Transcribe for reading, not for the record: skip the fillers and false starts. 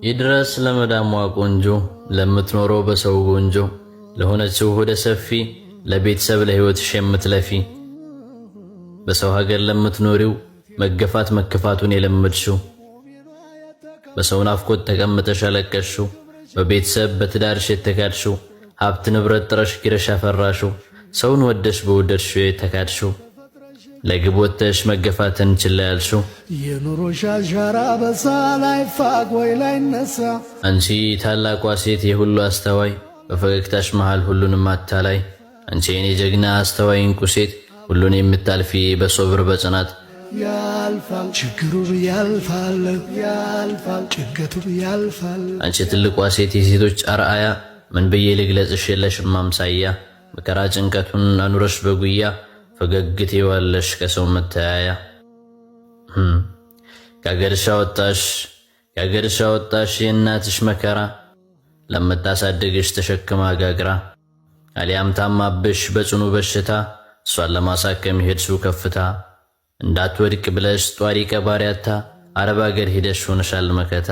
ይድረስ ለመዳሟ ቆንጆ፣ ለምትኖረው በሰው ጎንጆ፣ ለሆነችው ሆደ ሰፊ፣ ለቤተሰብ ለሕይወትሽ የምትለፊ፣ በሰው ሀገር ለምትኖሪው መገፋት መከፋቱን የለመድሽው፣ በሰው ናፍቆት ተቀምጠሽ ያለቀስሽው፣ በቤተሰብ በትዳርሽ የተካድሽው፣ ሀብት ንብረት ጥረሽ ግረሽ ያፈራሽው፣ ሰውን ወደሽ በወደድሽው የተካድሽው፣ ለግብ ወጥተሽ መገፋትን ችላ ያልሽው፣ የኑሮ ሻሻራ በሳ ላይ ፋቅ ወይ ላይ ነሳ። አንቺ ታላቋ ሴት የሁሉ አስተዋይ፣ በፈገግታሽ መሃል ሁሉንም አታላይ፣ አንቺ የኔ ጀግና አስተዋይ እንቁ ሴት፣ ሁሉን የምታልፊ በሶብር በጽናት። ያልፋል ችግሩ ያልፋል፣ ያልፋል ጭንቀቱ ያልፋል። አንቺ ትልቋ ሴት የሴቶች አርአያ፣ ምን ብዬ ልግለጽሽ የለሽም አምሳያ፣ መከራ ጭንቀቱን አኑረሽ በጉያ ፈገግ ትይዋለሽ ከሰው መተያያ። ከአገርሽ አወጣሽ ከአገርሽ አወጣሽ የእናትሽ መከራ ለምታሳድግሽ ተሸክማ ጋግራ፣ አሊያም ታማብሽ በጽኑ በሽታ እሷን ለማሳከም ሄድሽው ከፍታ፣ እንዳትወድቅ ብለሽ ጧሪ ቀባሪያታ አረብ አገር ሂደሽ ሆነሻል መከታ።